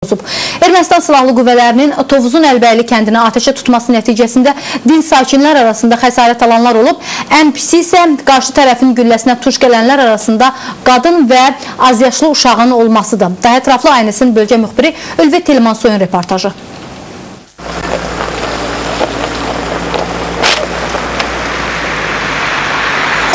pozub. Ermənistan Silahlı Qüvvələrinin Tovuzun Əlibəyli kəndini atəşə tutması nəticəsində din sakinlər arasında xəsarət alanlar olub. Ən pisi isə qarşı tərəfin gülləsinə tuş gələnlər arasında qadın və azyaşlı uşağın olmasıdır. Daha ətraflı ANS-in bölgə müxbiri Ülvi Telmansoyun reportajı.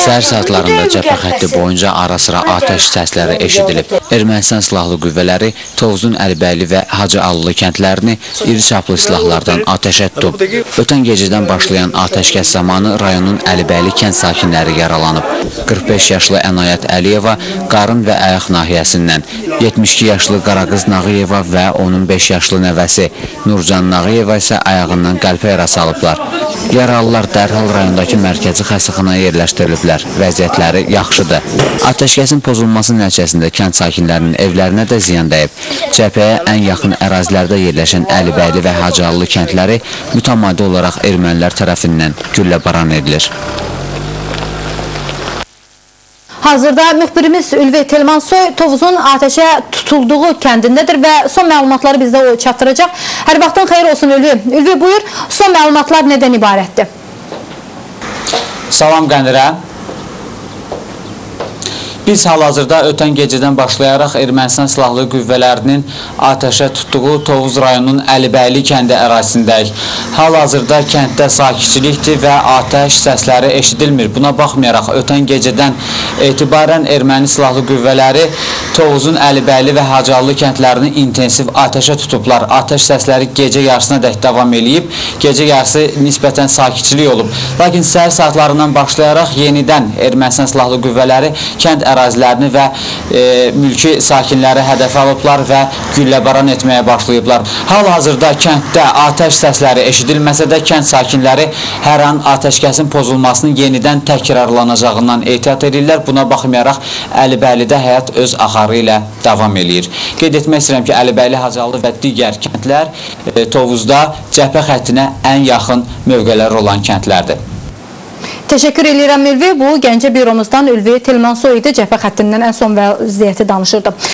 Səhər saatlarında cəbhə xətti boyunca ara-sıra atəş səsləri eşidilib. Ermənistan Silahlı Qüvvələri Tovuzun Əlibəyli və Hacı Allı kəndlərini iri çaplı silahlardan atəşə tutub. Ötən gecədən başlayan atəşkəs zamanı rayonun Əlibəyli kənd sakinləri yaralanıb. 45 yaşlı Ənayət Əliyeva qarın və ayaq nahiyəsindən, 72 yaşlı Qaraqız Nağıyeva və onun 5 yaşlı nəvəsi Nurcan Nağıyeva isə ayağından qəlpə yarası alıblar. Yaralılar dərhal rayondakı mərkəzi xəstəxanaya yerləşdiriliblər. Vəziyyətləri yaxşıdır. Atəşkəsin pozulması nəticəsində kənd sakinlərinin evlərinə də ziyan dəyib. Cəbhəyə ən yaxın ərazilərdə yerləşən Əlibəyli və Hacıallı kəndləri mütəmadi olaraq ermənilər tərəfindən gülləbaran edilir. Hazırda müxbirimiz Ülvi Telmansoy Tovuzun atəşə tutulduğu kəndindədir və son məlumatları bizdə o çatdıracaq. Hər vaxtın xeyir olsun Ülvi. Ülvi buyur, son məlumatlar nədən ibarətdir? Salam Qənirə. Biz hal-hazırda ötən gecədən başlayaraq Ermənistan Silahlı Qüvvələrinin atəşə tutduğu Tovuz rayonunun Əlibəyli kəndi ərazisindəyik. Hal-hazırda kənddə sakitçilikdir və atəş səsləri eşidilmir. Buna baxmayaraq ötən gecədən etibarən erməni silahlı qüvvələri Tovuzun Əlibəyli və Hacıallı kəndlərini intensiv atəşə tutublar. Atəş səsləri gecə yarısına dək davam eləyib. Gecə yarısı nisbətən sakitçilik olub. Lakin səhər saatlarından başlayaraq yenidən Ermənistan Silahlı Qüvvələri kənd ərazilərini və mülki sakinləri hədəfə alıblar və gülləbaran etməyə başlayıblar. Hal-hazırda kənddə atəş səsləri eşidilməsə də kənd sakinləri hər an atəşkəsin pozulmasının yenidən təkrarlanacağından ehtiyat edirlər. Buna baxmayaraq Əlibəylidə həyat öz axarı ilə davam eləyir. Qeyd etmək istəyirəm ki, Əlibəyli, Hacıallı və digər kəndlər Tovuzda cəbhə xəttinə ən yaxın mövqeləri olan kəndlərdir. Təşəkkür edirəm Ülvi. Bu Gəncə büromuzdan Ülvi Telmansoy idi. Cəbhə xəttindən ən son vəziyyəti danışırdı.